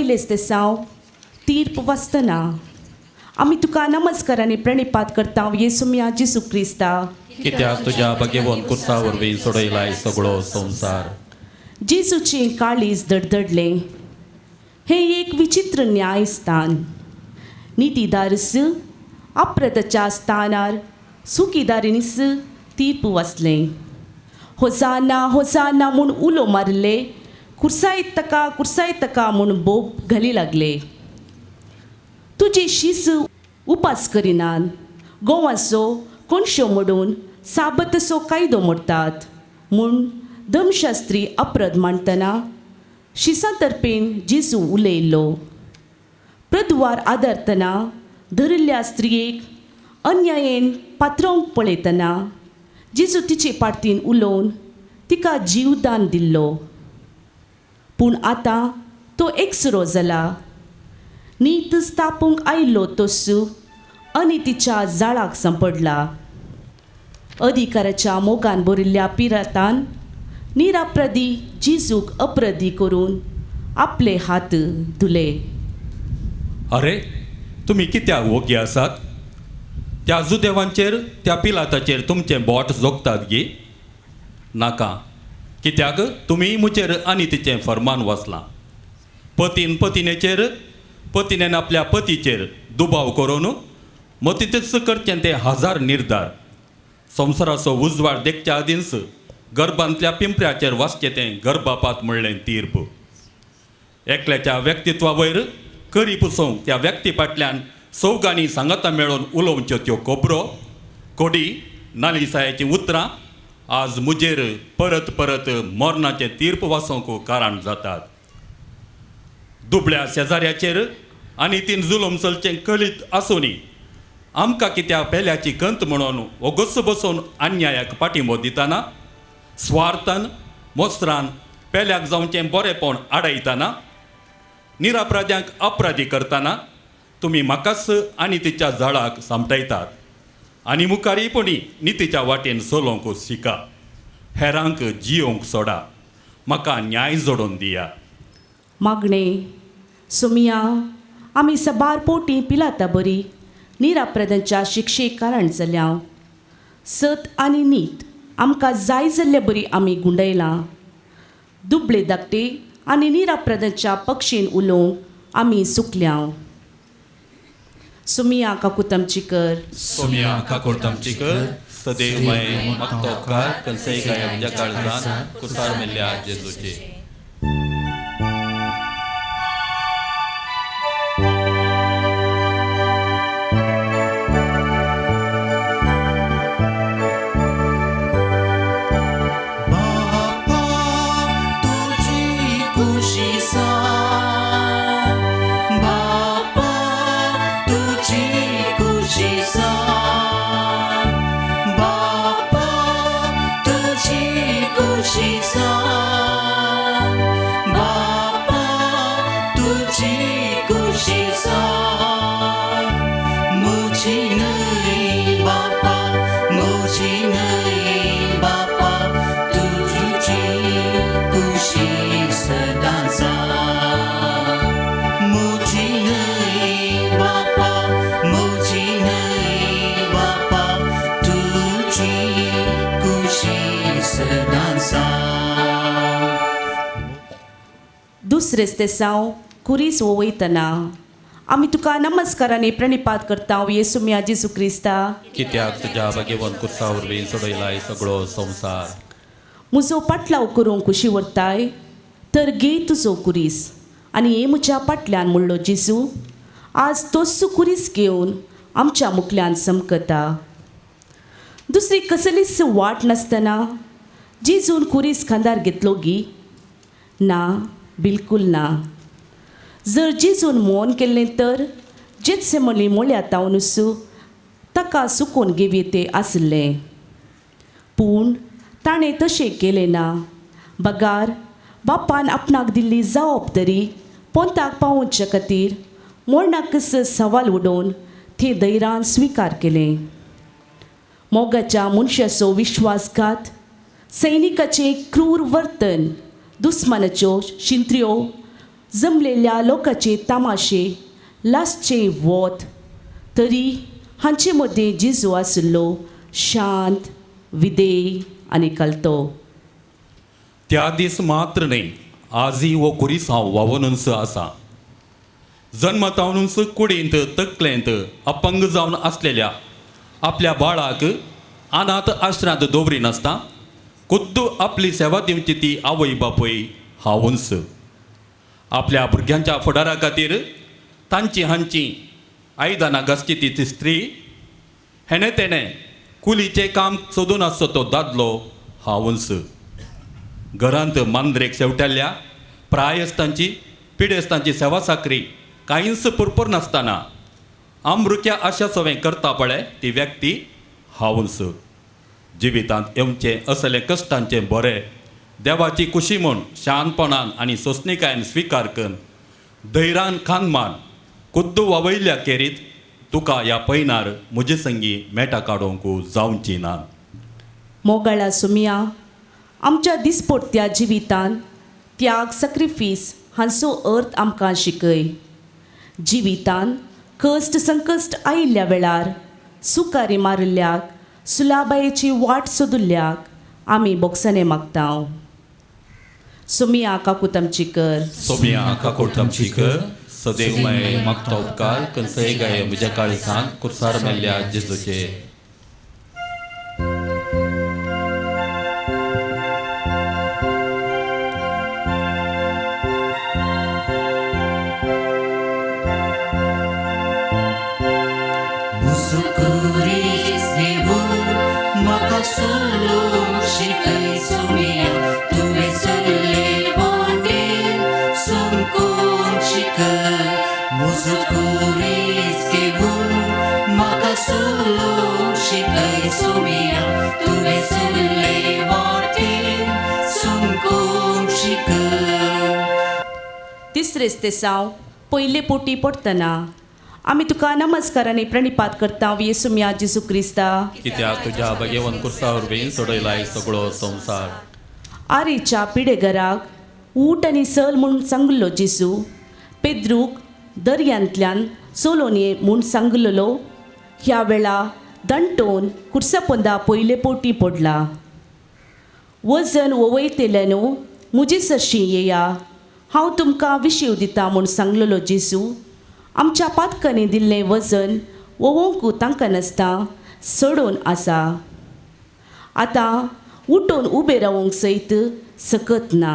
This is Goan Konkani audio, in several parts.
पयलेच तेसांव तीर्प वाचतना आमी तुका नमस्कार आनी प्रणिपात करता येसुमिया जेसू क्रिस्ता. कित्याक तुज्या भाग्यवंत कुर्सा वरवीं सोडयलाय सगळो संवसार. जेजूचें काळीज धडधडलें. हें एक विचित्र न्यायस्थान. नितीदारस अप्रताच्या स्थानार सुखीदारीनीस तीर्प वाचलें. होसाना होसाना म्हूण उलो मारले, कुर्सायत ताका कुर्सायत ताका म्हूण बोब घाली लागले. तुजी शीस उपास करिनात, गोवाचो कोणश्यो मोडून साबतसो कायदो मोडटात म्हूण धर्मशास्त्री अपराध मांडटना शिसां तर्फेन जेजू उलयल्लो. प्रद्वार आदारतना धरिल्ल्या स्त्रियेक अन्यायेन पात्रोवंक पळयतना जेजू तिचे पार्तीन उलोवन तिका जीवदान दिल्लो. पूण आतां तो एकसुरो जाला. नीत स्थापूंक आयिल्लो तोसू आनी तिच्या जाळाक सांपडला. अधिकाराच्या मोगान भरिल्ल्या पिरातान निराप्रदी जेजूक अपराधी करून आपले हात धुले. अरे तुमी कित्याक वोगी आसात? त्या जुदेवांचेर त्या पिलाताचेर तुमचें बोट जोगतात गी? नाका, कित्याक तुमी म्हजेर आनी तिचें फर्मान वाचलां. पतीन पतिनेचेर, पतिनेन आपल्या पतीचेर दुबाव करून मतींतच करचें ते हजार निर्धार. संवसाराचो उजवाड देखच्या आदींच गर्भांतल्या पिंपऱ्याचेर वाचचें तें गर्भपात म्हणलें तीर्प. एकल्याच्या व्यक्तित्वा वयर करी पुसोवंक त्या व्यक्ती फाटल्यान सौगांनी सांगाता मेळोवन उलोवच्यो त्यो खबरो, कोडी, नालिसायाचीं उतरां आज म्हजेर परत परत मरणाचें तीर्प वाचोवंक कारण जातात. दुबळ्या शेजाऱ्याचेर आनी तीन जुलूम चलचें कलीत आसूनी आमकां कित्याक पेल्याची कंत म्हणून ओगोच बसून अन्यायाक पाठिंबो दितना, स्वार्थान मोस्त्रान पेल्याक जावचें बरेंपण आडयतना, निरापराध्यांक अपराधी करतना तुमी म्हाकाच आनी तिच्या जाळाक सामटायतात. आनी मुखारय पणी नितीच्या वाटेन चलोवंक शिका, हेरांक जियोवंक सोडा, म्हाका न्याय जोडून दिया. मागणें. सोमिया, आमी सबार पोटी पिलाता बरी निराप्रदांच्या शिक्षेक कारण जाल्या. सत आनी नीत आमकां जाय जाल्ले बरी आमी गुंडयलां. दुबळे धाकटे आनी निराप्रदांच्या पक्षीन उलोवंक आमी सुकल्या. सोमिया काकूत आमची कर. सोमिया काकोड आमची कर. सदैव मय मागतो उपकार कंसय काय आमच्या काळजान कुसार मेल्ल्या जेजूचे. बापा तुजी खुशी सा, बापा तुजी खुशी सा, बापा तुजी खुशी सा, बापा तुजी खुशी सा. मुझी न्हय बापा, मुझी न्हय बापा, तुझी खुशी सदां जा. मुझी न्हय बापा, मुझी न्हय बापा, तुझी खुशी सदां जा. दुसरेच तेसांव कुरीस वयतना आमी तुका नमस्कार आनी प्रणिपात करता येसुमिया जेजू क्रिस्ता. कित्याक तुज्या भाग्यवंत कुर्सा वरवीं सोडयलाय सगळो संवसार. म्हजो पाटलाव करूंक खुशी व्हरताय तर घे तुजो कुरीस आनी हे म्हज्या पाटल्यान म्हणलो जेजू आज तोच कुरीस घेवन आमच्या मुखल्यान समकता. दुसरी कसलीच वाट नासतना जेजून कुरीस खांदार घेतलो गी? ना, बिलकूल ना. जर जेजून मौन केल्लें तर जेत्सेमनी मोळ्या तावनुसू ताका सुकोवन घेवये तें आसलें. पूण ताणें तशें केलें ना. बगार बापान आपणाक दिल्ली जबाबदारी पोंताक पावोवचे खातीर मोरणाकच सवाल उडोवन थंय धैर्यान स्विकार केलें. मोगाच्या मनशाचो विश्वासघात, सैनिकाचें क्रूर वर्तन, दुस्मानाच्यो शिंत्र्यो जमलेल्या लोकांचे तामाशे, लासचे वोत, तरी हांचे मदीं जेजू आशिल्लो शांत, विदेय आनी कलतो. त्या दीस मात्र न्हय, आजय हो खुरीस हांव वावोनूच आसा. जन्मतावनूच कुडींत तकलेंत अपंग जावन आसलेल्या आपल्या बाळाक अनाथ आश्रांत दवरिनासतना खुद्द आपली सेवा दिवची ती आवय बापूय हांवूच. आपल्या भुरग्यांच्या फुडारा खातीर तांची हांची आयदनां घासची ती स्त्री, हेणें तेणें कुलीचें काम सोदून आसचो तो दादलो हांवूच. घरांत मांद्रेक शेवटेल्ल्या प्रायस्तांची पिडेस्तांची सेवा साकरी कांयच पुरपूर नासतना आमरुक्या आशा सवें करता पळय ती व्यक्ती हांवूच. जिवितांत येवचें असलें कश्टांचें बरें देवाची खुशी म्हूण शांतपणान आनी सोंसणिकायेन स्विकार करून धैरान खांद खुद्द वावयल्या केरीत तुका ह्या पयनार म्हजे संगी मेटा काडूंक जावची ना. मोगाळा सुमिया, आमच्या दिसपडत्या जिवितांत त्याग, सक्रिफीस हांचो अर्थ आमकां शिकय. जिवितांत कश्ट संकश्ट आयिल्ल्या वेळार सुकारी मारिल्ल्याक, सुलाबायेची वाट सोदुल्ल्याक आमी बोगसणे मागता. सुमिया काकूत आमची कर. सोमिया काकूट आमची कर. सदैव माय मागता उपकार कंसय गाय म्हज्या काळजांत कुर्सार मेल्ल्या जेजूचे. म्हजो खुरीस घेवन म्हाका चलूंक शिकय सोमिया, तुवें चल्ले वाटेर समकूंक शिकय. म्हजो खुरीस घेवन म्हाका चलूंक शिकय सोमिया, तुवें चल्ले वाटेर समकूंक शिकय. तिसरेच ते साव पयले पोटी पडटना आमी तुका नमस्कार आनी प्रणिपात करता येसुमिया जेजू क्रिस्ता, कित्याक तुज्या भगेवन कुर्सा वरवीं सोडयलाय सगळो संवसार. आरेच्या पिडेगराक ऊट आनी सल म्हूण सांगलो जेजू, पेद्रूक दर्यांतल्यान चलोवन ये म्हूण सांगलेलो. ह्या वेळा दंटोन कुर्सापोंदा पयले पोटी पडला. वजन वयतल्यानू म्हजे सरशीं येया, हांव तुमकां विशीव दिता म्हूण सांगलेलो जेजू, आमच्या पातकांनी दिल्लें वजन वोवोंक तांकां नासता सोडून आसा. आतां उठून उबें रावंक सयत सकत ना.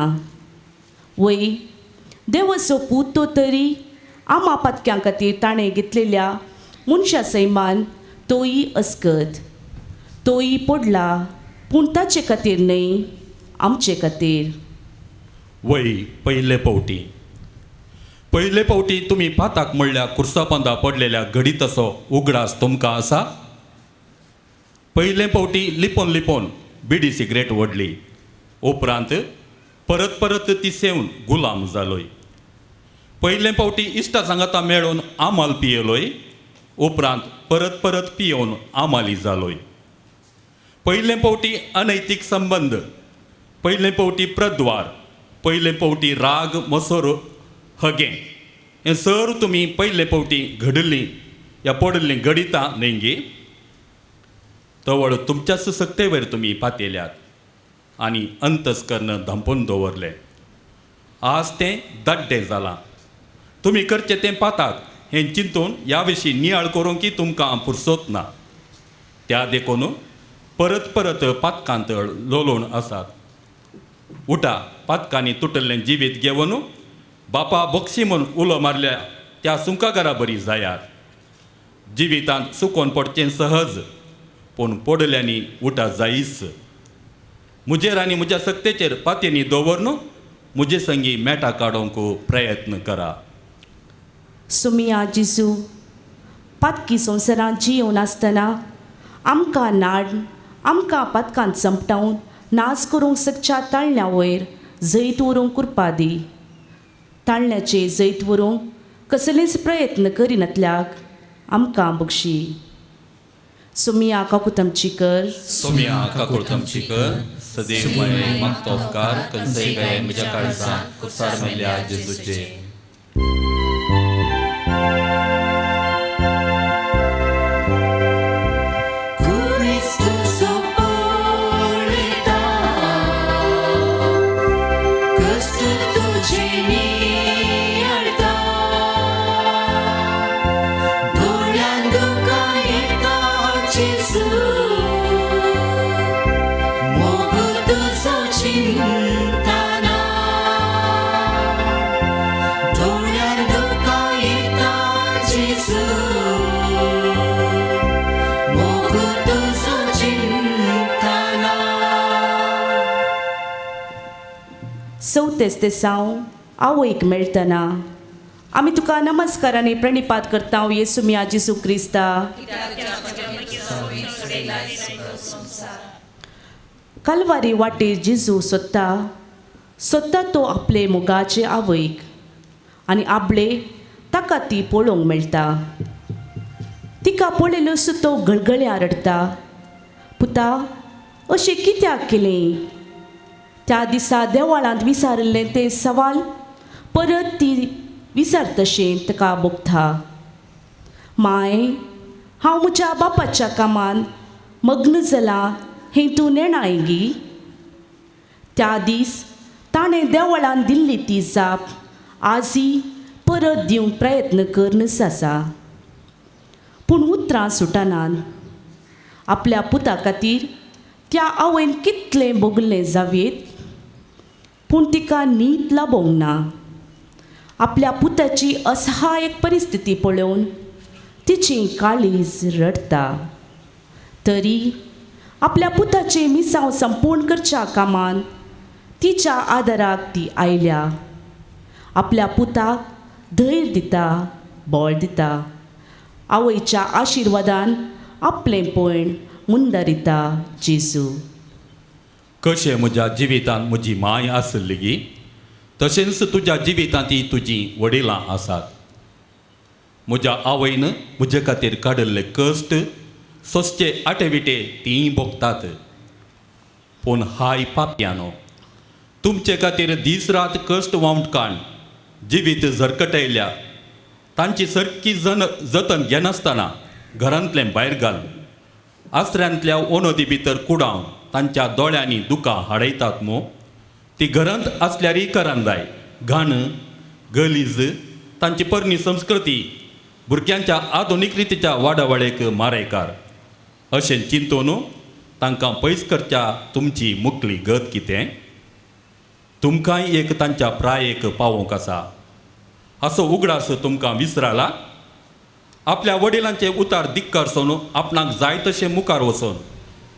वय देवाचो पूत तो तरी आमा पातक्यां खातीर ताणें घेतलेल्या मनशा सैमान तोयी अस्कत, तोयी पडला, पूण ताचे खातीर न्हय, आमचे खातीर. वय पयले पावटी, पयले पावटी तुमी पाताक म्हणल्या कुर्सापांदा पडलेल्या घडीत असो उगडास तुमकां आसा? पयले पावटी लिपोवन लिपोवन बिडी सिगरेट ओडली, उपरांत परत परत ती सेवन गुलाम जालोय. पयले पावटी इश्टा सांगाता मेळोवन आमाल पियेलोय, उपरांत परत परत पियोवन आमाली जालोय. पयले पावटी अनैतीक संबंद, पयले पावटी प्रद्वार, पयले पावटी राग मसोर हगें, हें सर तुमी पयले पावटी घडिल्लीं ह्या पडिल्लीं घडितां न्हय गे? तवळ तुमच्याच सक्तेवयर तुमी पातयल्यात आनी अंतस्कर्ण धांपून दवरलें. आज तें दाड्डें जालां. तुमी करचें तें पाताक हें चिंतून ह्या विशीं नियाळ करूंक की तुमकां फुरसत ना. त्या देखून परत परत पातकांत लोलोवन आसात. उठा, पातकांनी तुटल्लें जिवीत घेवन बापा बक्षी म्हूण उलो मारल्या त्या सुंकाघरा बरी जायात. जिवितांत सुकोन पडचें सहज, पूण पडल्यांनी उठा जायच. म्हजेर आनी म्हज्या सक्तेचेर पातयेनी दवर म्हजे संगी मेटा काडूंक प्रयत्न करा. सुमिया जेजू, पातकी संवसारांत जियोवन आसतना आमकां नाड आमकां पातकांत चमटावन नाच करूंक सकच्या ताळण्या वयर जैत व्हरूंक कृपा दी. ताळण्याचे जैत व्हरूंक कसलेच प्रयत्न करिनातल्याक आमकां बक्षी. सुमिया काकूत आमची कर. सोमिया काकूट आमची कर. सदैव मागतो उपकार कंसय गाय म्हज्या काळजांत कुर्सार मेल्ल्या जेजूचे. चवथें तेसांव आवयक मेळटना आमी तुका नमस्कार आनी प्रणिपात करता येसू मिया जेजू क्रिस्ता. कालवारी वाटेर जेजू सोदता सोदता तो आपले मोगाचे आवयक आनी आपले ताका ती पळोवंक मेळटा. तिका पळयलो तो गळगळ्या रडटा, पुता अशें कित्याक केलें? त्या दिसा देवळांत विचारिल्लें तें सवाल परत ती विचारतशें ताका भोगता. माय, हांव म्हज्या बापाच्या कामान मग्न जालां हें तूं नेणाय गी? त्या दीस ताणें देवळान दिल्ली ती जाप आजी परत दिवंक प्रयत्न करनच आसा, पूण उतरां सुटनात. आपल्या पुता खातीर त्या आवयन कितलें भोगलें जावयेत, पूण तिका न्हीद लाबोवंक ना. आपल्या पुताची असहायक परिस्थिती पळोवन तिची काळीज रडटा. तरी आपल्या पुताचें मिसांव संपूर्ण करच्या कामान तिच्या आदाराक ती आयल्या. आपल्या पुताक धैर्य दिता, बळ दिता. आवयच्या आशिर्वादान आपलें पयण मुंदरिता जेजू. कशें म्हज्या जिवितांत म्हजी माय आसली गी, तशेंच तुज्या जिवितांत ती तुजी वडिलां आसात. म्हज्या आवयन म्हजे खातीर काडिल्ले कश्ट सोंसचे आटेविटे तीं भोगतात. पूण हाय पापयानो, तुमचे खातीर दीस रात कश्ट वावट काण जिवीत झरकटयल्या तांची सारकी जतन घेनासतना घरांतलें भायर घाल आसऱ्यांतल्या ओनोदी भितर कुडावन तांच्या दोळ्यांनी दुकां हाडयतात मू. ती घरांत आसल्यारय करांदाय घाण गलीज तांची परणी संस्कृती भुरग्यांच्या आधुनीक रितीच्या वाडावळेक मारेकार अशें चिंतून तांकां पयस करच्या तुमची मुकली गत कितें? तुमकांय एक तांच्या प्रायेक पावोवंक आसा असो उगडास तुमकां विसराला? आपल्या वडिलांचे उतार धिक्कार सोन आपणाक जाय तशें मुखार वचून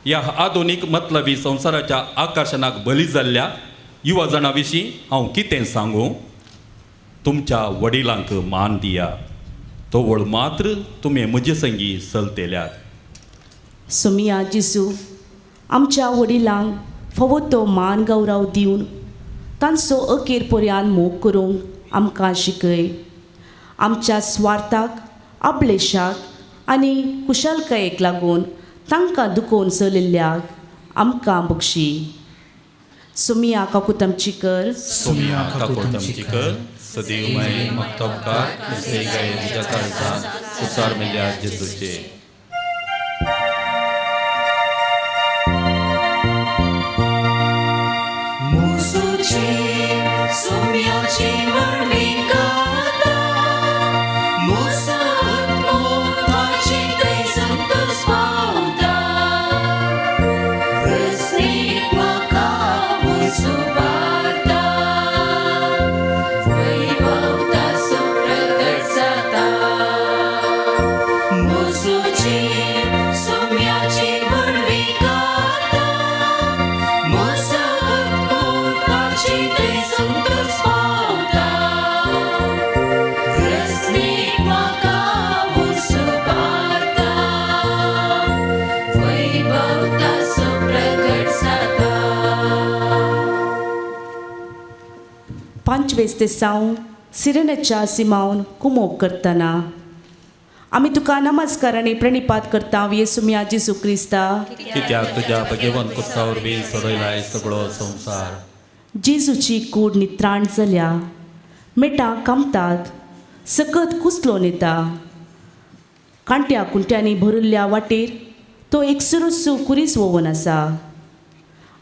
ह्या आधुनीक मतलबी संवसाराच्या आकर्शणाक बली जाल्ल्या युवा जाणां विशीं हांव कितें सांगूं? तुमच्या वडिलांक मान दिया, तवळ मात्र तुमी म्हजे संगी चलतेल्यात. सोमिया जेजू, आमच्या वडिलांक फावो तो मान गौरव दिवन तांचो अखेर पर्यान मोग करूंक आमकां शिकय. आमच्या स्वार्थाक, आपलेशाक आनी कुशलकायेक लागून तांकां दुखोवन चलिल्ल्याक आमकां बक्षी. सोमिया काकुतमची कर. सोमिया काकुतमची कर. सदैव माय मक्तबकार दुसरे गाय तुज्या काळजांत सुसार मेल्या जेजूचे. मुसुची सुम्याची व्हडवीकाता, मुसत मोताची थंय संतोस पावता. प्रस्नीक म्हाका मुसुबारता, वैभवता सो प्रगट जाता. मुसुची सुम्याची व्हडवीकाता, मुसत मोताची थंय संतोस पावता. प्रस्नीक म्हाका मुसुबारता, वैभवता सो प्रगट जाता. पांचवेस तेसांव सिरेनेच्या सिमावन कुमोक करतना आमी तुका नमस्कार आनी प्रणिपात करता येसू मिया जेजू क्रिस्ता. कित्याक तुज्या भगेवन कुर्सा वरवीं सोडयलाय सगळो संवसार. जेजूची कूड नित्राण जाल्या, मेटां कामतात, सकत कुसलोन येता. कांट्या कुंट्यांनी भरिल्ल्या वाटेर तो एकसुरसू कुरीस वोवन आसा.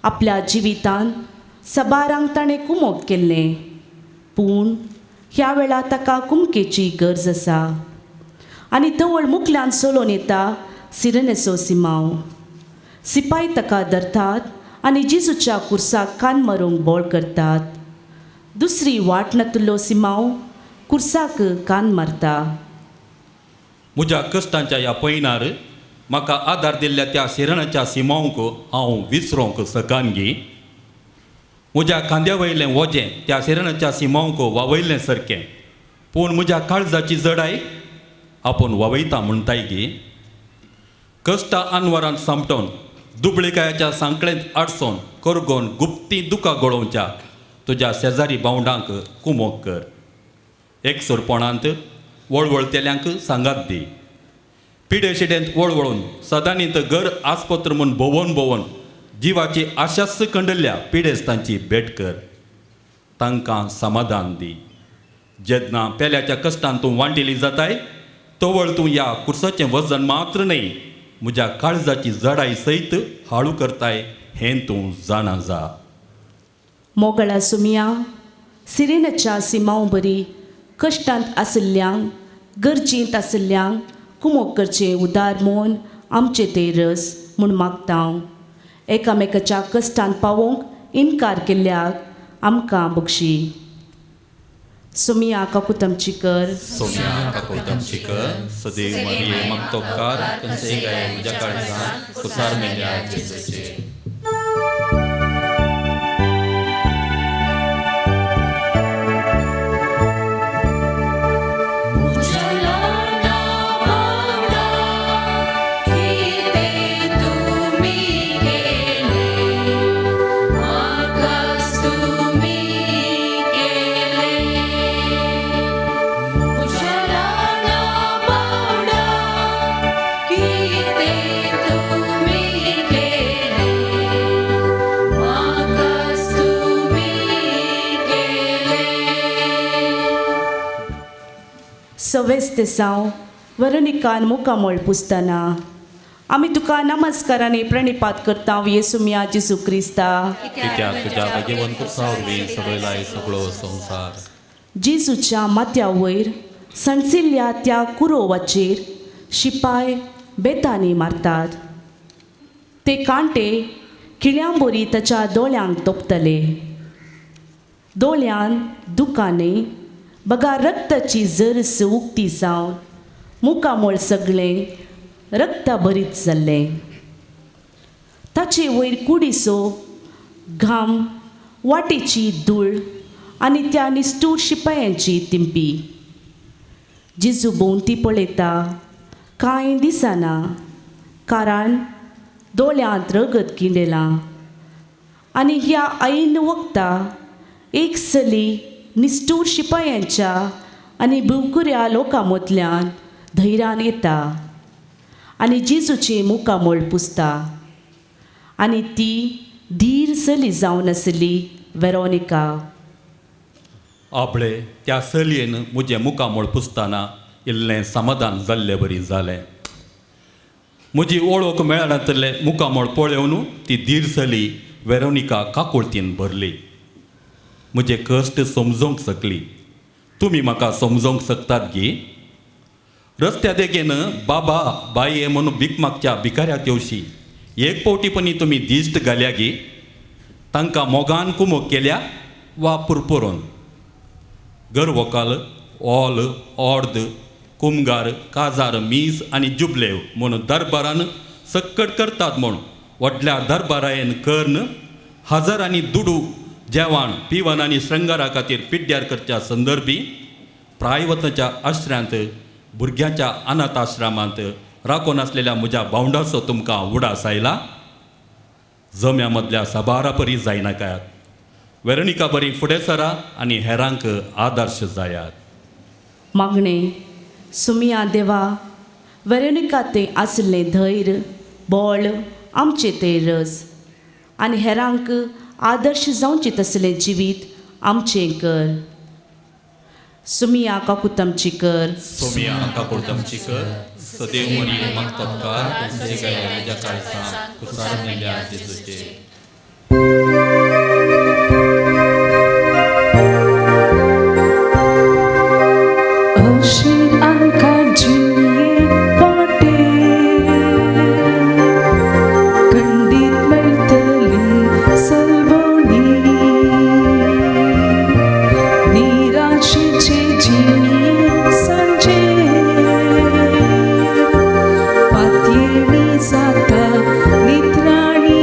आपल्या जिवितान सबारांक ताणें कुमोक केल्लें, पूण ह्या वेळार ताका कुमकेची गरज आसा. आनी तवळ मुकल्यान चलोवन येता सिरनेचो सिमांव. सिपाय ताका धरतात आनी जेजूच्या कुर्साक कान मारूंक बोळ करतात. दुसरी वाट नातुल्लो सिमांव कुर्साक कान मारता. म्हज्या कश्टांच्या ह्या पयणार म्हाका आदार दिल्ल्या त्या शिरणाच्या सिमांवक हांव विसरोंक सकान गी? म्हज्या खांद्या वयलें वजें त्या सिरणाच्या सिमांवक वावयल्लें सारकें, पूण म्हज्या काळजाची जडाय आपूण वावयता म्हणटाय गी. कश्टा अनवरांत सांपटोवन दुबळिकायाच्या सांकळेंत आडसोन करगोन गुप्ती दुकां गळोवच्या तुज्या शेजारी भावंडांक कुमोक कर. एकसुरपणांत वळवळतेल्यांक सांगात दी. पिडेशिडेंत वळवळून सदांनीत घर आस्पत्र म्हूण भोंवन भोंवन जिवाची आशास कंडल्ल्या पिडेस्तांची भेट कर. तांकां समाधान दी. जेन्ना पेल्याच्या कश्टान तूं वांटिली जाताय तवळ तूं ह्या कुर्साचें वजन मात्र न्हय म्हज्या काळजाची जडाय सयत हाळू करताय हें तूं जाणा जा. मोगळा सुमिया, सिरेनाच्या सिमांव बरी कश्टांत आशिल्ल्यांक गरजेंत आशिल्ल्यांक कुमोक करचें उदार मन आमचें ते रस म्हूण मागता हांव. एकामेकाच्या कश्टांत पावोवंक इनकार केल्ल्याक आमकां बक्षी. सुमिया काकुतमची कर. सोम्या काकुळतमची कर. सदैव मारिये मागतोकार कंसे गाय म्हज्या काळजांत कुसार मेल्या जेजूचे. सवेस्ते साव वरनिकान मुखामळ पुसतना आमी तुका नमस्काराने प्रणिपात करता येसुमिया जेजू क्रिस्ता. कित्याक तुज्या भाग्यवंत कुर्सा वरवीं सगळो सगळो संवसार. जेजूच्या माथ्या वयर सणसिल्ल्या त्या कुरोवाचेर शिपाय बेतांनी मारतात. ते कांटे खिळ्यांबोरी ताच्या दोळ्यांक तोपतले. दोळ्यान दुकां न्हय बगा रक्ताची जरस उक्ती जावन मुखामळ सगळें रक्ताभरीत जाल्लें. ताचे वयर कुडीचो घाम, वाटेची धूळ आनी त्या निश्ठूर शिपायांची तिंपी. जेजू भोंवती पळयता, कांय दिसना, कारण दोळ्यांत रगत किंडेलां. आनी ह्या आईन वखता एक चली निश्ठूर शिपायांच्या आनी भिवकुऱ्या लोकां मदल्यान धैर्यान येता आनी जेजूचें मुखामळ पुसता. आनी ती धीर चली जावन आसली वेरोनिका. आपले त्या चलयेन म्हजें मुखामळ पुसतना इल्लें समाधान जाल्ले बरी जालें. म्हजी वळख मेळनातलें मुखामळ पळोवन ती धीर चली वेरोनिका काकुळतीन भरली. म्हजे कश्ट समजोवंक शकली. तुमी म्हाका समजोवंक शकतात गी? रस्त्या देगेन बाबा बाये म्हणून भीक मागच्या भिकाऱ्या तेवशी एक पावटी पनी तुमी दिश्ट घाल्या गी? तांकां मोगान कुमोक केल्या वा पुरपुरून? गरवकाल, ओल, ऑर्द, कुमगार, काजार, मीस आनी जुबलेव म्हणून दरबारान सक्कट करतात म्हूण व्हडल्या दरबारायन कर्ण हजारांनी दुडू जेवण पिवन आनी श्रृंगारा खातीर पिड्ड्यार करच्या संदर्भी प्रायवताच्या आश्र्यांत भुरग्यांच्या अनाथ आश्रमांत राखून आसलेल्या म्हज्या भावंडाचो तुमकां उडास आयला? जम्या मदल्या साबारा परी जायनाकात. वेरोनिका बरी फुडें सरा आनी हेरांक आदर्श जायात. मागणें. सुमिया देवा, वेरोनिका तें आसलें धैर्य बळ आमचें तें रस आनी हेरांक आदर्श जावचें तसलें जिवीत आमचें कर. सुमिया काकुतमची कर. सोमिया काकुळतमची कर. सदैव मरिये मागतोकार कंसे गाय म्हज्या काळजांत कुसार मेल्या जेजूचे. अशीर आमकां जिणये वाटे खंडीत मेळटली सलवणी. निराशेचे जिणये सांजे पातयेणी जाता नित्राणी.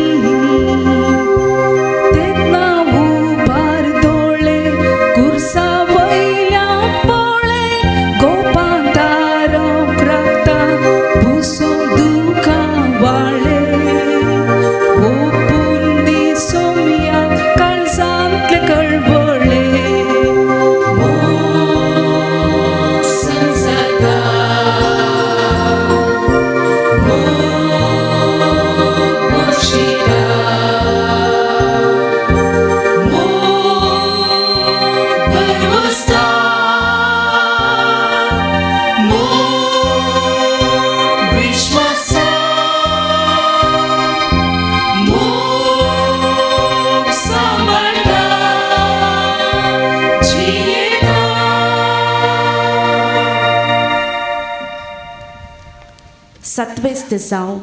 सातवें तेसांव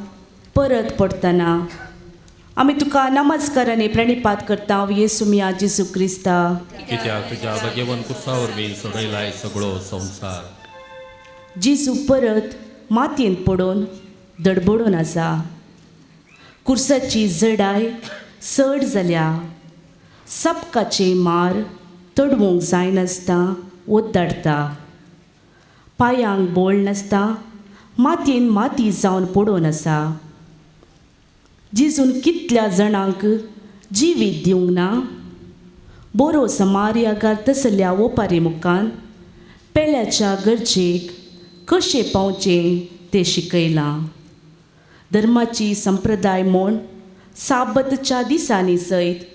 परत पडटना आमी तुका नमस्कार आनी प्रणिपात करता येसू मिया जेजू क्रिस्ता. कित्याक तुज्या भगेवन कुर्सा वरवीं सोडयलाय सगळो संवसार. जेजू परत मातयेंत पडून दडबडून आसा. कुर्साची जडाय चड जाल्या. सपकाचे मार तडवूंक जायनासतना ओद्दाडटा. पांयांक बोळ नासता मातयेन माती जावन पडून आसा. जेजून कितल्या जाणांक जिवीत दिवंक ना. बरो समार्यागार तसल्या ओपारी मुखान पेल्याच्या गरजेक कशें पावचें तें शिकयलां. धर्माची संप्रदाय म्हूण साबतच्या दिसांनी सयत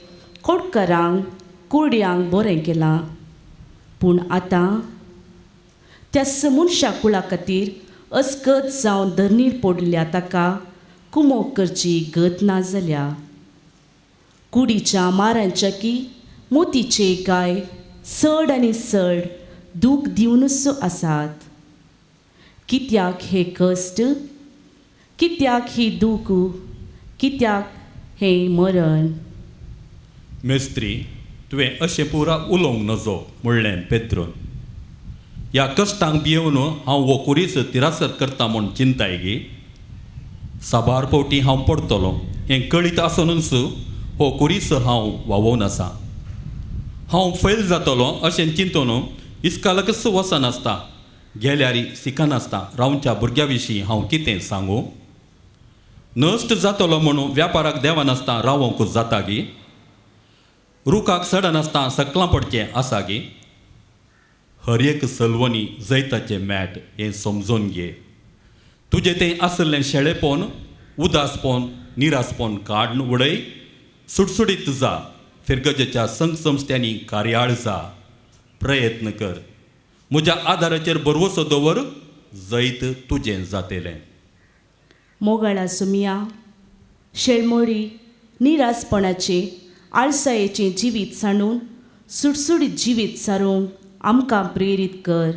कोटकारांक कुरड्यांक बरें केलां. पूण आतां त्या मनशा कुळा खातीर अस्कत जावन धरणीर पडल्या ताका कुमोक करची गत ना जाल्या. कुडीच्या मारांच्या की मोतीचे गाय चड आनी चड दूख दिवनूच आसात. कित्याक हे कश्ट, कित्याक ही दूख, कित्याक हें मरण. मेस्त्री, तुवें अशें पुरा उलोवंक नजो म्हणलें पेद्रून. ह्या कश्टांक भियेवन हांव हो कुरीस तिरासत करता म्हूण चिंताय गी. साबार फावटी हांव पडटलो हें कळीत आसुनूच हो कुरीस हांव व्हांवोवन आसा. हांव फैल जातलो अशें चिंतून इस्कालकच वचनासता, गेल्यार शिकनासता रावच्या भुरग्या विशीं हांव कितें सांगूं. नश्ट जातलो म्हणून व्यापाराक देवनासता रावोंक जाता गी. रुखाक चडनासता सकलां पडचें आसा गी. हर एक सलवणी जैताचें मॅट हें समजून घे. तुजें तें आसलें शेळेपण, उदासपण, निरासपण काडून उडय. सुटसुटीत जा, फिरगजेच्या संघ संस्थ्यांनी कार्याळ जा. प्रयत्न कर, म्हज्या आदाराचेर भरवसो दवर, जैत तुजें जातेलें. मोगाळा सुमिया, शेळमोडी निरासपणाचे आळसायेचें जिवीत सांडून सुटसुटीत जिवीत सारूंक आमकां प्रेरीत कर.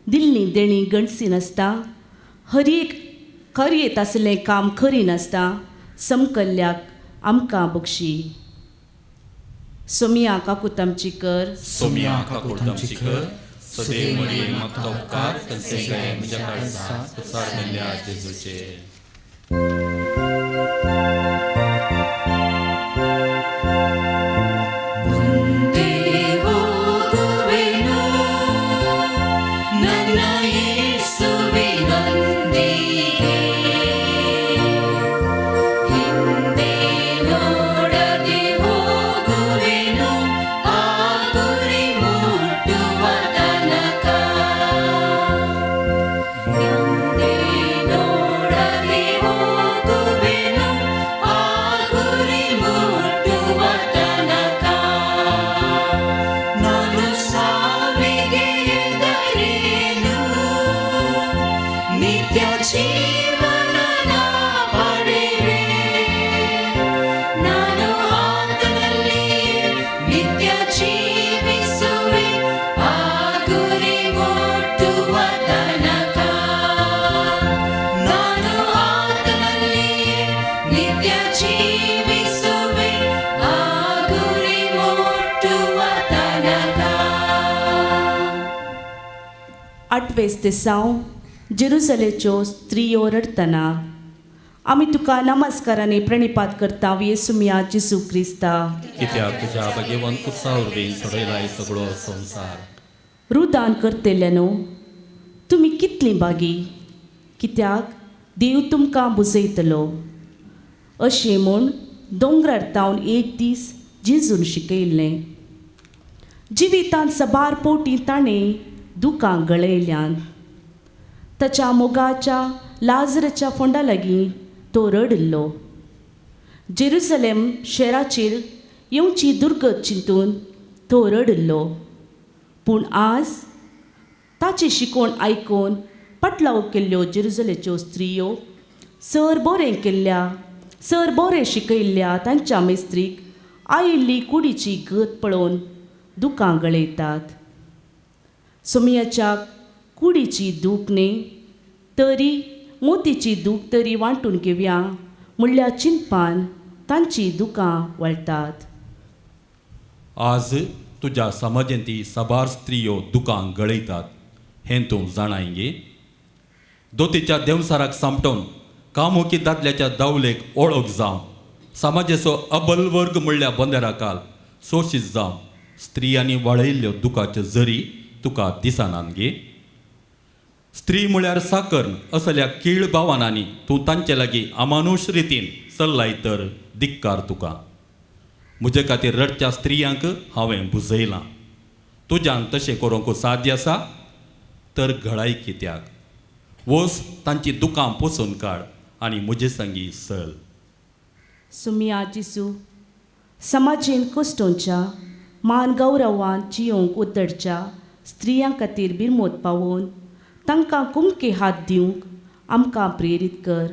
दिल्ली देणी गणसी नासता, हर एक खरयेत आसलें काम खरी नासता समकल्ल्याक आमकां बक्षी. सोमिया काकूत आमची कर. सोमिया काकूत आमची कर. सदैव मरिये मागता उपकार तंचे म्हज्या काळजांत तुसार मेल्ल्या जेजूचे. आठवें जेरुसलेच्यो स्त्रियो रडटना आमी तुका नमस्कारांनी प्रणिपात करता येसू मिया जेजू क्रिस्ता. कित्याक तुज्या भगेवन कुर्सा वरवीं सोडयलाय सगळो संवसार. रुदान करतल्यानो तुमी कितलीं बागी, कित्याक देव तुमकां बुजयतलो. अशें म्हूण दोंगरार तावन एक दीस जेजून शिकयल्लें. जिवितांत सबार पोटी ताणें दुकां गळयल्यान. ताच्या मोगाच्या लाजराच्या फोंडा लागीं तो रडिल्लो. जेरुसलेम शेराचेर येवची दुर्गत चिंतून तो रडिल्लो. पूण आज ताची शिकवण आयकून पटलाव केल्ल्यो जेरुजलेच्यो स्त्रियो सर बरें केल्ल्या, सर बरें शिकयल्ल्या तांच्या मेस्त्रीक आयिल्ली कुडीची गत पळोवन दुकां गळयतात. सोमियाच्या कुडीची दूख न्ही तरी मोतीची दूख तरी वांटून घेवया म्हणल्या चिंतपान तांची दुकां वळटात. आज तुज्या समाजेंती साबार स्त्रियो दुकां गळयतात हें तूं जाणाय गे. दोतीच्या देंवसाराक सांपटोवन कामुकी दादल्याच्या दावलेक ओळख जावन समाजेचो अबल वर्ग म्हणल्या बंदेराकाल सोशीत जावन स्त्रियांनी वाळयल्ल्यो दुखाच्यो जरी तुका दिसनात गे. स्त्री म्हळ्यार साकर्ण असल्या कीळ भावनांनी तूं तांचे लागीं अमानुश रितीन चल्लाय तर धिक्कार तुका. म्हजे खातीर रडच्या स्त्रियांक हांवें बुजयलां. तुज्यान तशें करूंक साध्य आसा तर घडाय कित्याक? वोस तांची दुकां पोसून काड आनी म्हजे संगी सल. सुमिया जेजू, समाजेन कश्टोंच्या मान गौरवान जियोंक उतरच्या स्त्रियां खातीर बिरमोत पावोवन तांकां कुमके हात दिवंक आमकां प्रेरीत कर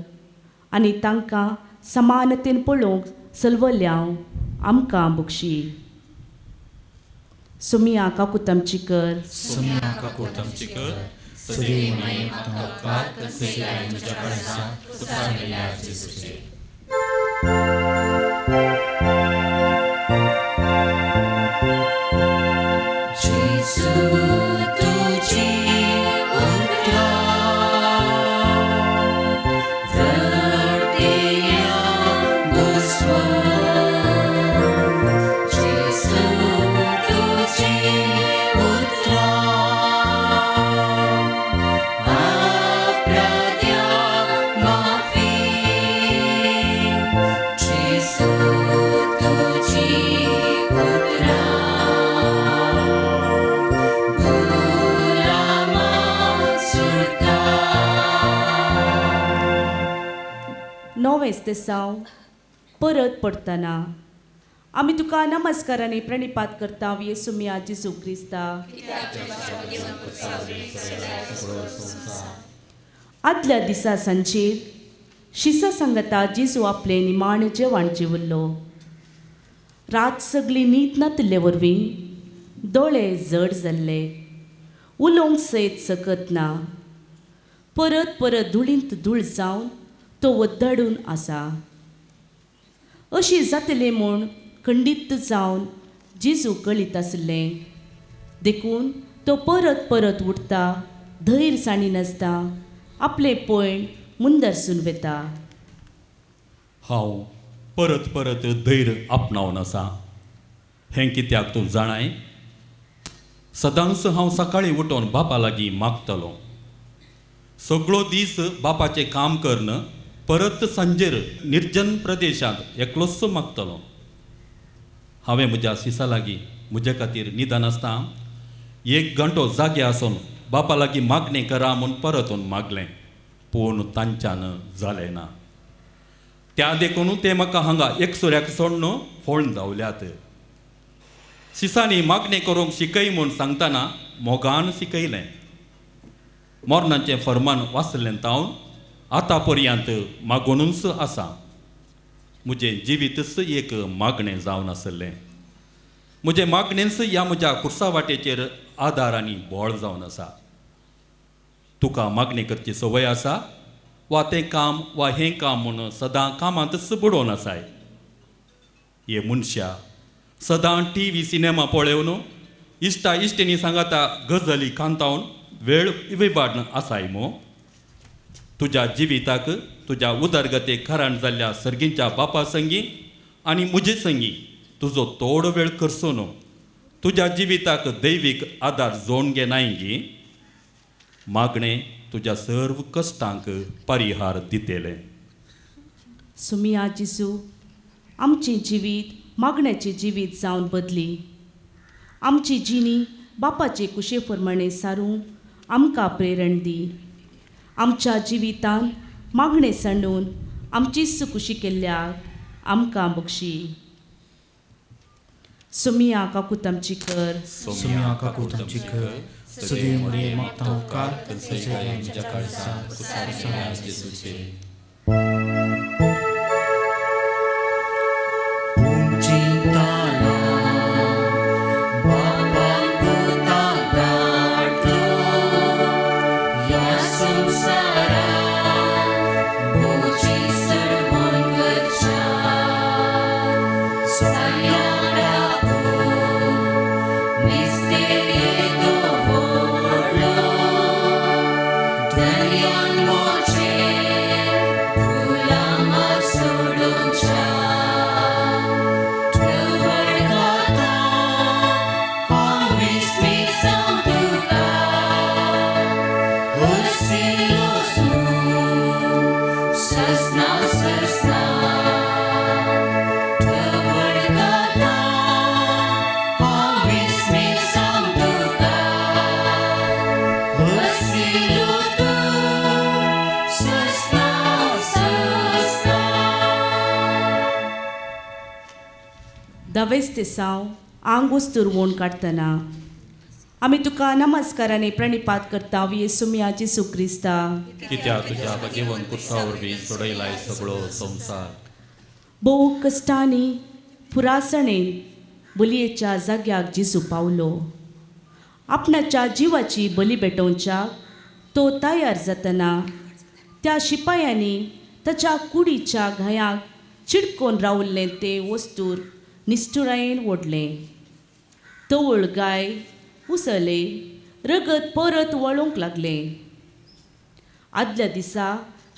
आनी तांकां समानतेन पळोवंक सलवल्यांव आमकां बक्षी. सुमिया काकुतमची कर. सुमिया काकुतमची कर. साव परत पडटना आमी तुका नमस्कार आनी प्रणिपात करता येसुमिया जेजू क्रिस्ता. आदल्या दिसा सांजेर शिसा सांगता जेजू आपलें निमाणें जेवण जेवल्लो. रात सगळी न्हीद नातिल्ले वरवीं दोळे जड जाल्ले, उलोवंक सयत सकत ना. परत परत धुळींत धूळ जावन तो वद्दाडून आसा. अशी जातलें म्हूण खंडीत जावन जेजू कळीत आसलें. देखून तो परत परत उठता, धैर्य सांडिनासता आपलें पयण मुंदरसून वेता. हांव परत परत धैर्य आपणावन आसा हें कित्याक तूं जाणाय? सदांच हांव सकाळीं उठोवन बापा लागीं मागतलो. सगळो दीस बापाचें काम करून परत सांजेर निर्जन प्रदेशांत एकलोच मागतलो. हांवें म्हज्या सिसा लागीं म्हजे खातीर निदान आसता एक घंटो जागे आसून बापा लागीं मागणें करा म्हूण परतून मागलें, पूण तांच्यान जालें ना. त्या देखून ते म्हाका हांगा एकसुऱ्याक सोडून फोळून धांवल्यात. सिसांनी मागणें करूंक शिकय म्हूण सांगतना मोगान शिकयलें. मरणाचें फर्मान वाचलें तावन आतां पर्यंत मागुनूच आसा. म्हजें जिवीतच एक मागणें जावन आसलें. म्हजें मागणेंच ह्या म्हज्या कुर्सा वाटेचेर आदार आनी बळ जावन आसा. तुका मागणी करची संवय आसा वा तें काम वा हें काम म्हूण सदां कामांतच बुडोवन आसाय? हे मनशा सदां टी व्ही सिनेमा पळोवन इश्टा इश्टिणी सांगाता गजली कांतावन वेळ विवाडन आसाय मो? तुज्या जिविताक तुज्या उदरगतेक कारण जाल्ल्या सर्गींच्या बापा संगी आनी म्हजे संगी तुजो थोडो वेळ करचो न्हू. तुज्या जिविताक दैवीक आदार जोडून घेनाय गी? मागणें तुज्या सर्व कश्टांक परिहार दितलें. सुमिया जेजू, आमचें जिवीत मागण्याचें जिवीत जावन बदली. आमची जिणी बापाचे कुशे प्रमाणें सारूंक आमकां प्रेरण दी. आमच्या जिवितान मागणें सांडून आमचीच कुशी केल्ल्याक आमकां बक्षी. सुमिया काकुतमची कर. सुमिया काकुतमची कर. सदैव मरे मागता उपकार सगळ्या म्हज्या काळजांत कुसावल्या जेजूचे. बापा पुता धाडलो ह्या संवसारांत. सायाराको मिस्तेर व्हडलो दर्यान मोचे गुलामा सोडूच्या तवळ गाता हांव विस्मीत जावं तुका हरसिलो तूं सजना सजना तवळ गाता हांव विस्मीत जावं तुका हरसिलो तूं सजना सजना. दवेस तेसांव आंग वस्तूर काडटना आमी तुका नमस्काराने प्रणिपात करता येसुमिया जेसू क्रिस्ता. कित्याक तुज्या भगेवन कुर्सा वरवीं सोडयलाय सगळो संवसार. भोव कश्टांनी पुरासणेन बलयेच्या जाग्याक जेजू पावलो. आपणाच्या जिवाची बली भेटोवच्याक तो तयार जातना त्या शिपायांनी ताच्या कुडीच्या घायाक चिडकोन रावल्लें तें वस्तूर निश्ठुरायेन ओडलें. तवळ गाय उसळले, रगत परत वळोवंक लागलें. आदल्या दिसा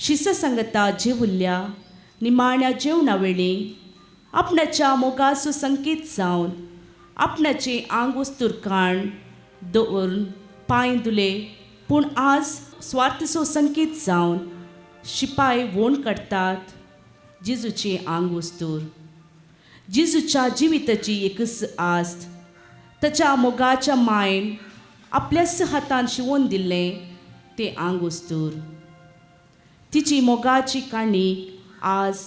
शिस सांगता जेवुल्ल्या निमाण्या जेवणा वेळी आपणाच्या मोगाचो संकेत जावन आपणाचें आंग वस्तूर काण दवरून पांय धुले. पूण आज स्वार्थचो संकेत जावन शिपाय वोण काडटात जेजूचें आंग वस्तूर. जेजूच्या जिविताची एकच आस्त ताच्या मोगाच्या मायन आपल्याच हातान शिंवोन दिल्लें तें आंग वस्तूर. तिची मोगाची काणी आज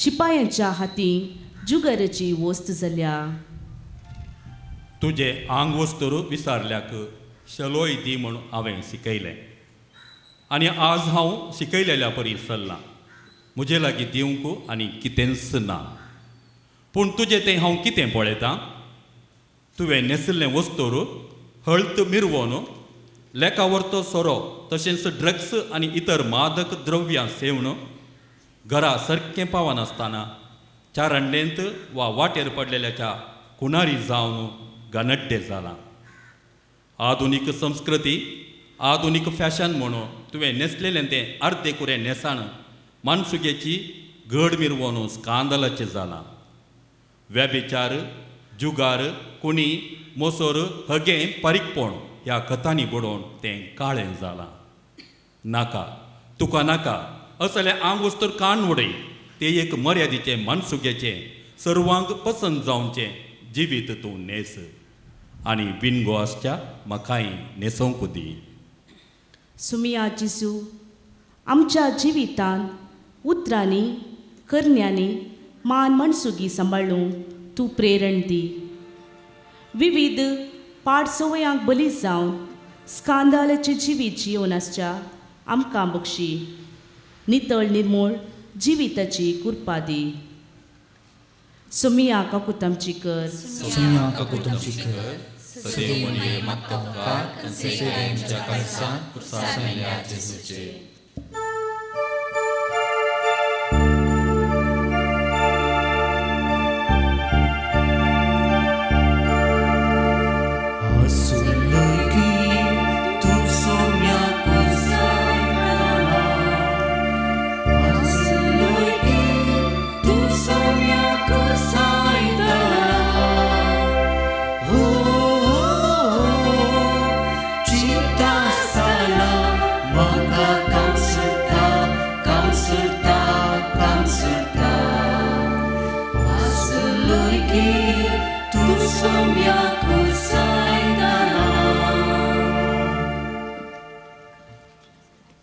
शिपायांच्या हाती जुगाराची वस्त जाल्या. तुजें आंग वस्तूर विसारल्याक शलोय दी म्हूण हांवें शिकयलें आनी आज हांव शिकयलेल्या परी चल्लां. म्हजे लागीं दिवंक आनी कितेंच ना, पूण तुजें तें हांव कितें पळयतां? तुवें न्हेसिल्लें वस्तूर हळद मिरवोन लेकावरतो सोरो तशेंच ड्रग्स आनी इतर मादक द्रव्यां सेवन घरा सारकें पावनासतना चारांडेंत वा वाटेर पडलेल्याच्या कुणारी जावन गनड्डे जालां. आधुनीक संस्कृती आधुनीक फॅशन म्हणून तुवें न्हेसलेलें तें अर्दे कुरें न्हेसाण मानसुगेची घड मिरवोन स्कांदलाचें जालां. व्यभिचार जुगार कुणी मोसोर हगें पारीकपण ह्या कथांनी बडोवन तें काळें जालां. नाका तुका नाका असलें आंग वस्तूर कान उडय. तें एक मर्यादीचें मानसुगेचें सर्वांक पसंत जावचें जिवीत तूं न्हेस आनी बिनगो आसच्या म्हाकाय न्हेसोवंक दी. सुमिया जेजू आमच्या जिवितान उतरांनी करण्यांनी मान मनसुगी सांबाळूंक तूं प्रेरण दी. विविध पाडसवयांक बली जावन स्कांदालाचें जिवीत जियोवन आसच्या आमकां बक्षी नितळ निर्मूळ जिविताची कृपा दी. सुमिया काकुतामची कर. सुमिया काकुतमची कर. सदैव मरिये मागता उपकार कन्सेगांच्या काळजांत कुर्सा जेजूचे.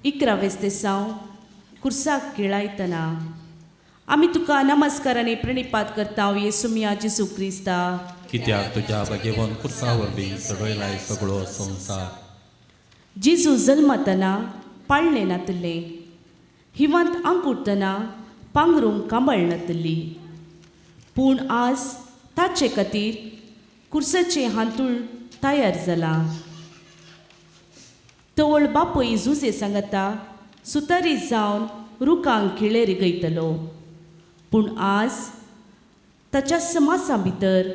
इकरावेस तेसांव कुर्साक केळायतना आमी तुका नमस्काराने प्रणिपात करता येसुमिया जेजू क्रिस्ता. कित्याक तुज्या भगेवन कुर्सा वरवीं सगळेलाय सगळो संवसार. जेजू जल्मतना पाळणें नातलें, हिवांत आंकुडटना पांगरूंक कांबळ नातली, पूण आज ताचे खातीर कुर्साचें हांतूळ तयार जालां. तवळ बापूय जुजे सांगता सुतारी जावन रुखांक खिळे रिगयतलो, पूण आज ताच्या समासा भितर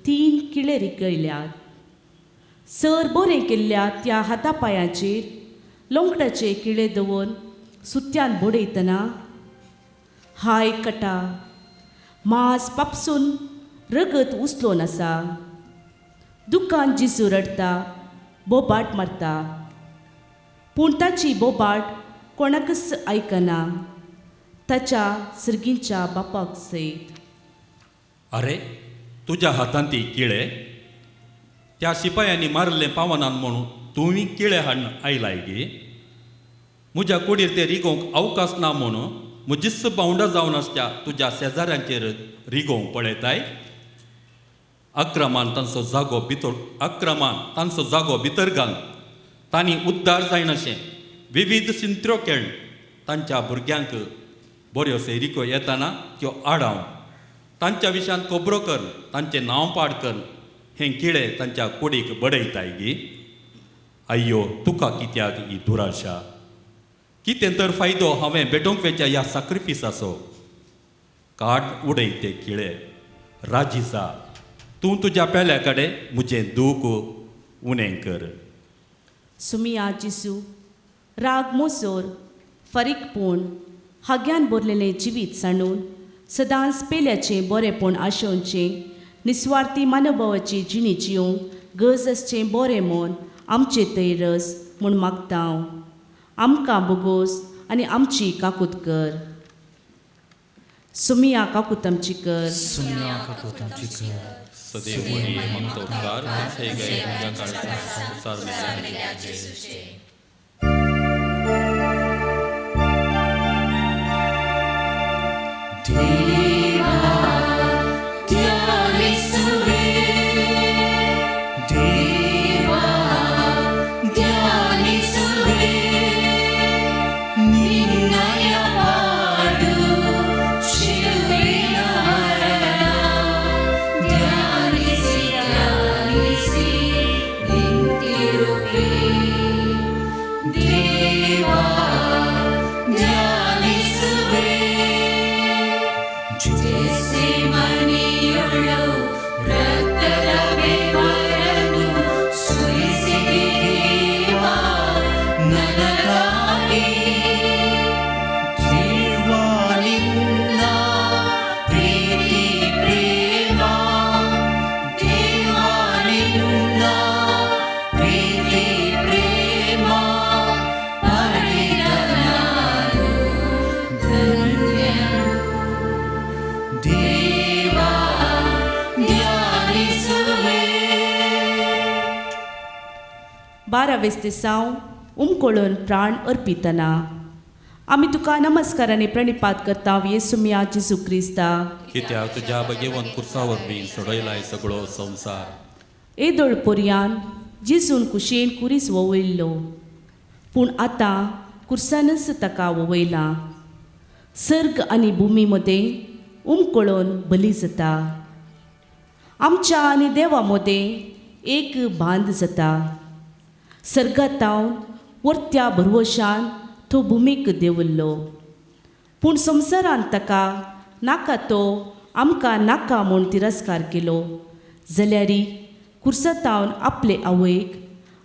3 किळे रिगयल्यात. सर बरें केल्ल्या त्या हाता पांयाचेर लोंकडाचे किळे दवरून सुत्यान बडयतना हाय कटा मांस पापसून रगत उचलोन आसा. दुकान जिजू रडटा, बोबाट मारता, पूण ताची बोबाट कोणाकच आयकना, ताच्या सर्गींच्या बापाक सयत. अरे तुज्या हातांत ती किळे त्या शिपायांनी मारलें पावनान म्हणून तुवें किळे हाडून आयलाय गे? म्हज्या कुडीर ते रिगोवंक अवकाश ना म्हणून म्हजीच बावंडा जावन आसच्या तुज्या शेजाऱ्यांचेर रिगोवंक पळयताय? अक्रमान तांचो जागो भितर अक्रमान तांचो जागो भितर घाल तांणी उद्दार जायनाशें विविध शिंत्र्यो खेळ तांच्या भुरग्यांक बऱ्यो सैरिक्यो येताना त्यो आडाव तांच्या विशयान खबरो कर तांचें नांव पाड कर हें किळे तांच्या कुडीक बडयताय गी? अय्यो तुका कित्याक ही दुराशा? कितें तर फायदो हांवें भेटोवंक वेच्या ह्या साक्रिफिसाचो? काट उडय ते किळे, राजी जा, तूं तुज्या पेल्या कडेन म्हजें दूख उणें कर. सुमिया जिसू राग मोसोर फारीकपूण हाग्यान भरलेलें जिवीत सांडून सदांच पेल्याचें बरेंपण आशोवचें निस्वार्थी मानोभावाची जिणी जियोंक गरज आसचें बरें मन आमचें तैरस म्हूण मागता हांव. आमकां बोगोस आनी आमची काकूत कर. सुमिया काकूत आमची कर. सुमिया काकूत आमची कर. सदैव मागता उपकार तुमचे गाय तुज्या काळजांत जेजूचे. बारावेस दिसांव उमकोळून प्राण अर्पितना आमी तुका नमस्कार आनी प्रणिपात करता येसुमिया जेजू क्रिस्ता, कित्याक तुज्या भगेवन कुर्सा वरवीं सोडयलाय सगळो संवसार. येदोळ पोरयान जेजून कुशेन कुरीस ववयल्लो, पूण आतां कुर्सानच ताका ववयलां. सर्ग आनी भुमी मदें उमकोळून बली जाता. आमच्या आनी देवा मदें एक बांद जाता. सर्गातावन वर्त्या भरवशान तो भुमीक देंवल्लो, पूण संवसारान ताका नाका तो आमकां नाका म्हूण तिरस्कार केलो. जाल्यारी कुर्सातावन आपले आवयक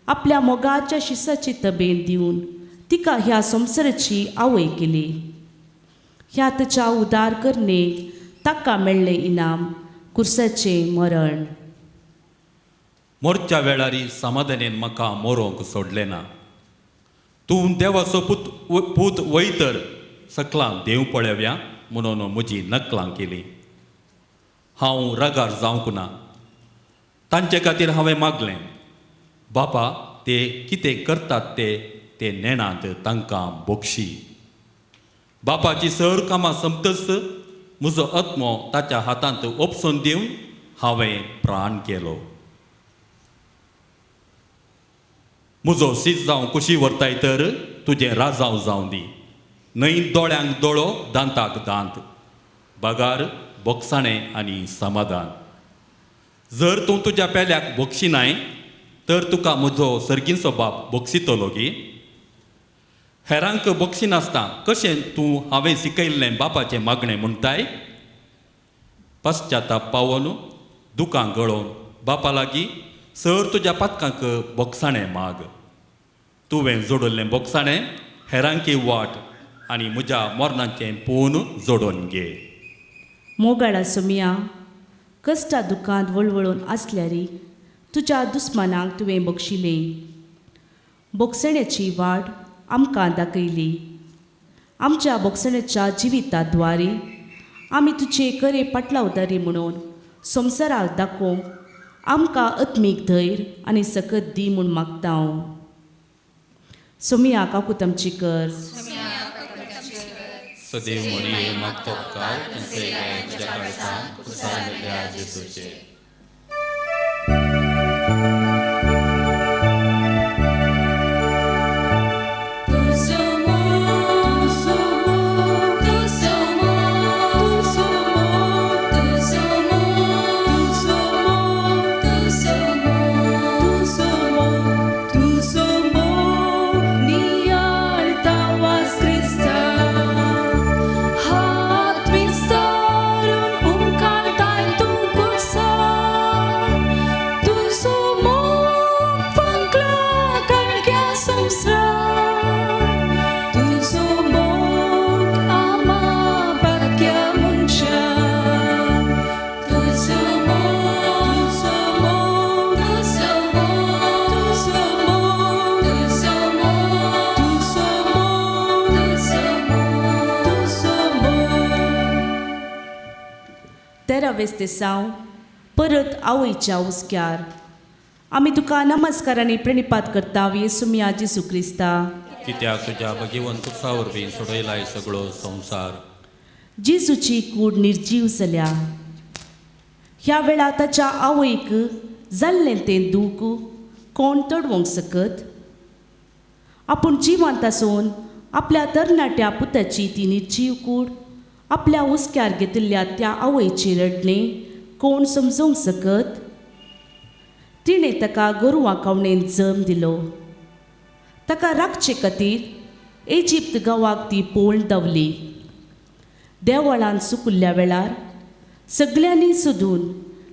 आपल्या मोगाच्या शिसाची तबेन दिवन तिका ह्या संवसाराची आवय केली. ह्या ताच्या उदार करणेक ताका मेळ्ळें इनाम कुर्साचें मरण. मोरच्या वेळारी समाधानेन म्हाका मोरोंक सोडलें ना. तूं देवाचो पूत पूत वयतर सकलां देव पळोवया म्हणून म्हजी नकलां केली. हांव रागार जावंक ना. तांचे खातीर हांवें मागलें, बापा ते कितें करतात ते ते नेणांत तांकां बोक्षी. बापाची सर कामां सोंपतच म्हजो आत्मो ताच्या हातांत ओपसून दिवन हांवें प्राण केलो. म्हजो सीत जावं कुशी व्हरताय तर तुजें राजांव जावं दी, न्हय दोळ्यांक दोळो दांताक दांत, बगार बोगसाणें आनी समाधान. जर तूं तुज्या पेल्याक बोगशिनाय तर तुका म्हजो सर्गींचो बाप बोगशितलो गी? हेरांक बोगशिनासतना कशें तूं हांवें शिकयल्लें बापाचें मागणें म्हणटाय? पश्चाताप पावोन दुकां गळोवन बापा लागीं सर तुज्या पातकांक बोगसाणें माग. तुवें जोडिल्लें बोगसाणें हेरांकी वाट आनी म्हज्या मरणाचें पून जोडून घे. मोगाळा सोमिया, कश्टा दुखांत वळवळून आसल्यारी तुज्या दुस्मानाक तुवें बक्षिलें. बोगसण्याची वाट आमकां दाखयली. आमच्या बोगसण्याच्या जिविता द्वारे आमी तुजे खरे पाटलावदारी म्हणून संवसाराक दाखोवंक आमकां आत्मीक धैर्य आनी सकत दी म्हूण मागता हांव. सोमिया काकुतमची कर. सदैव मरिये मागतो उपकार तुमचे म्हज्या काळजांत कुसार जेजूचे. तेरावेस्तेसांव परत आवयच्या हुस्क्यार आमी तुका नमस्कार आनी प्रणिपात करता येसुमिया जेसू क्रिस्ता, कित्याक तुज्या भगिवन तुसा वरवीं सोडयलाय सगळो संवसार. जेजूची कूड निर्जीव जाल्या. ह्या वेळार ताच्या आवयक जाल्लें तें दूख कोण तडवंक सकत? आपूण जिवंत आसून आपल्या तरणाट्या पुताची ती निर्जीव कूड आपल्या हुस्क्यार घेतिल्ल्या त्या आवयची रडणें कोण समजूंक सकत? तिणें ताका गोरवां कावणेन जम दिलो. ताका राखचे खातीर इजिप्त गांवाक ती पोळ धांवली. देवळान सुकुल्ल्या वेळार सगल्यांनी सोदून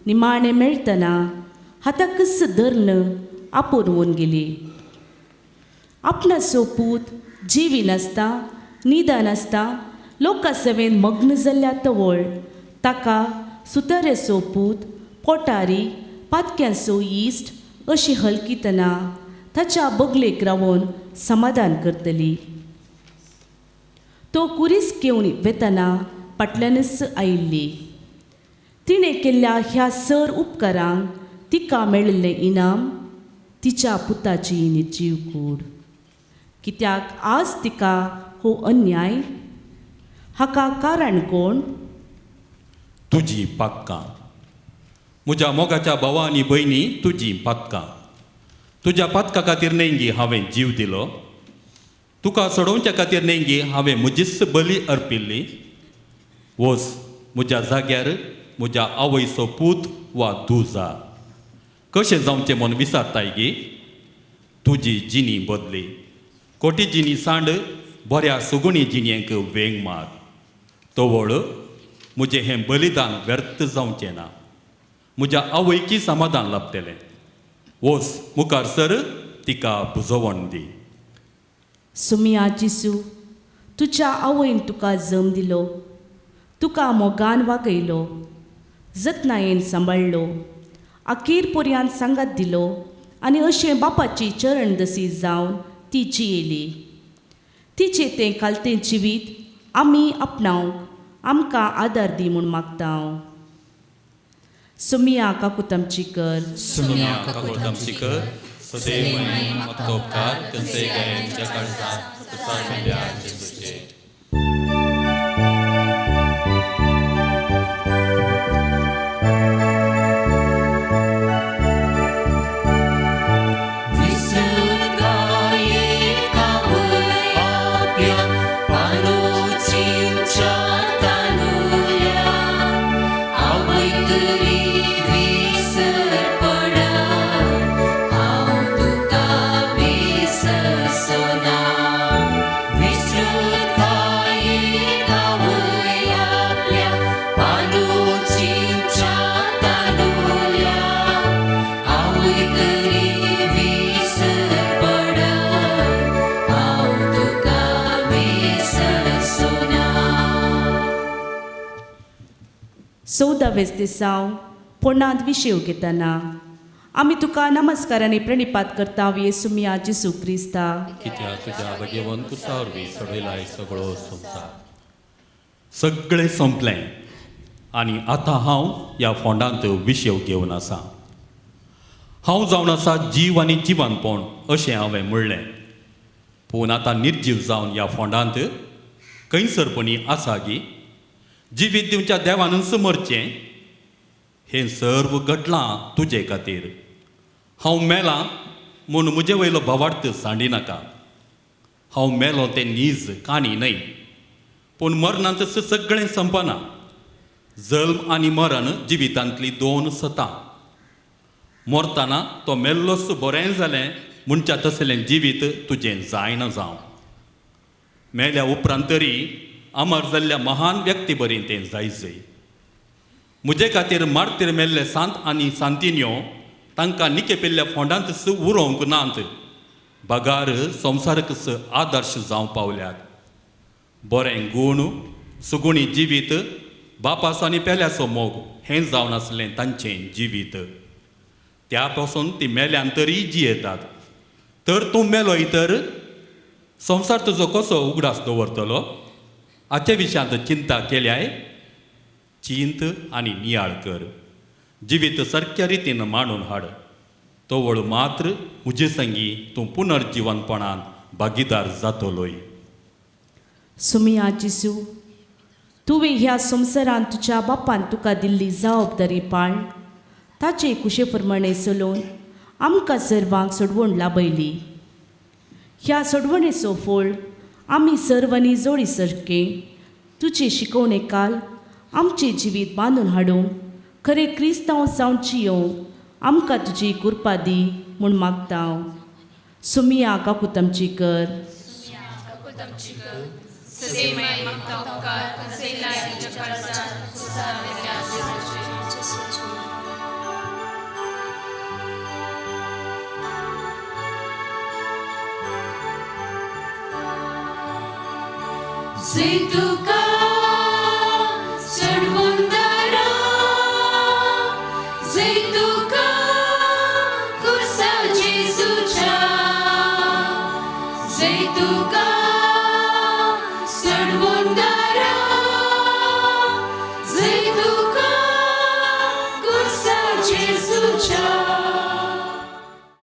निमाणें मेळटना हाताकच धरून आपोवन गेली. आपणाचो पूत जिवी नासता निदान आसता लोकां सेवेन मग्न जाल्ल्या तवळ ताका सुतरेचो पूत पोटारी पातक्यांचो इश्ट अशी हलकितना ताच्या बगलेक रावन समाधान करतली. तो कुरीस घेवन वेतना फाटल्यानच आयिल्ली. तिणें केल्ल्या ह्या सर उपकारांक तिका मेळिल्लें इनाम तिच्या पुताची निर्जीव कूड. कित्याक आज तिका हो अन्याय? हाका कारण कोण? तुजी पातकां. म्हज्या मोगाच्या भावा आनी भयणी, तुजी पातकां. तुज्या पातका खातीर नेंगी हांवें जीव दिलो. तुका सोडोवच्या खातीर नेंगी हांवें म्हजीच बली अर्पिल्ली. वच म्हज्या जाग्यार म्हज्या आवयचो पूत वा धूव जा. कशें जावचें म्हूण विचारताय गी? तुजी जिणी बदली. कोटी जिणी सांड बऱ्या सुगुणी जिणेक वेंग मार. तवळ म्हजें हें बलिदान व्यर्थ जावचें ना. म्हज्या आवयकी समाधान लाभतलें. वच मुखार सर, तिका बुजवण दी. सुमिया जेसू, तुज्या आवयन तुका जम दिलो, तुका मोगान वागयलो, जतनायेन सांबाळ्ळो, अखेर पर्यांत सांगात दिलो आनी अशें बापाची चरण दसी जावन ती जियेली. तिचें तें खालतें जिवीत आमी आपणावंक आमकां आदार दी म्हूण मागता हांव. सुमिया काकुतमची कर. सुमिया काकुतमची कर. सदैव मागतो उपकार तुमचे गायनच्या काळजांत कुसार मेल्या जेजूचे. Visur चवदावेस दिसांव पोणांत विशेव घेतना आमी तुका नमस्कार आनी प्रणिपात करता येसुमिया जेसू क्रिस्ता. कित्याक तुज्या भगेवन कुसा वरवीं सडयलाय सगळो संवसार. सगळें सोंपलें आनी आतां हांव ह्या फोंडांत विशेव घेवन आसा. हांव जावन आसा जीव आनी जिवनपण अशें हांवें म्हणलें, पूण आतां निर्जीव जावन ह्या फोंडांत खंयसरपणी आसा गी? जिवीत दिवच्या देवानूच मरचें. हें सर्व घडलां तुजे खातीर. हांव मेलां म्हूण म्हजे वयलो भावार्थ सांडिनाका. हांव मेलो तें नीज काणी न्हय, पूण मरणांत सगळें संपना. जल्म आनी मरण जिवितांतली दोन सतां. मरतना तो मेल्लोच बरें जालें म्हणच्या तसलें जिवीत तुजें जायना जावं. मेल्या उपरांत तरी अमर जाल्ल्या महान व्यक्ती बरी तें जायजय. म्हजे खातीर मार्तीर मेल्ले सांत आनी सांतिन्यो तांकां निकेपिल्ल्या फोंडांत उरोवंक नात, बगार संवसारकच आदर्श जावंक पावल्यात. बरें गूण, सुगुणी जिवीत, बापाचो आनी पेल्याचो मोग हें जावन आसलें तांचें जिवीत. त्या पासून ती मेल्यान तरी जियेतात. तर तूं मेलोय तर संवसार तुजो कसो उगडास दवरतलो? हाचे विशयांत चिंता केल्याय? चिंत आनी नियाळ कर. जिवीत सारक्या रितीन मांडून हाड. तवळ मात्र म्हजे संगी तूं पुनर्जिवनपणान भागीदार जातलोय. सुमिया जेसू, तुवें ह्या संवसारांत तुज्या बापान तुका दिल्ली जबाबदारी पाळ ताचे कुशे प्रमाणें चलोवन आमकां सर्वांक सोडवण लाभयली. ह्या सोडवणेचो फळ आमी सर्वांनी जोडी सारकें तुजे शिकवणे काल आमचें जिवीत बांदून हाडूंक खरें क्रिस्तांव जावन जियोवंक आमकां तुजी कृपा दी म्हूण मागता. सुमिया काकुतमची कर. तुका सोडवणदारा, जय तुका कुसा जेजूच्या, जय तुका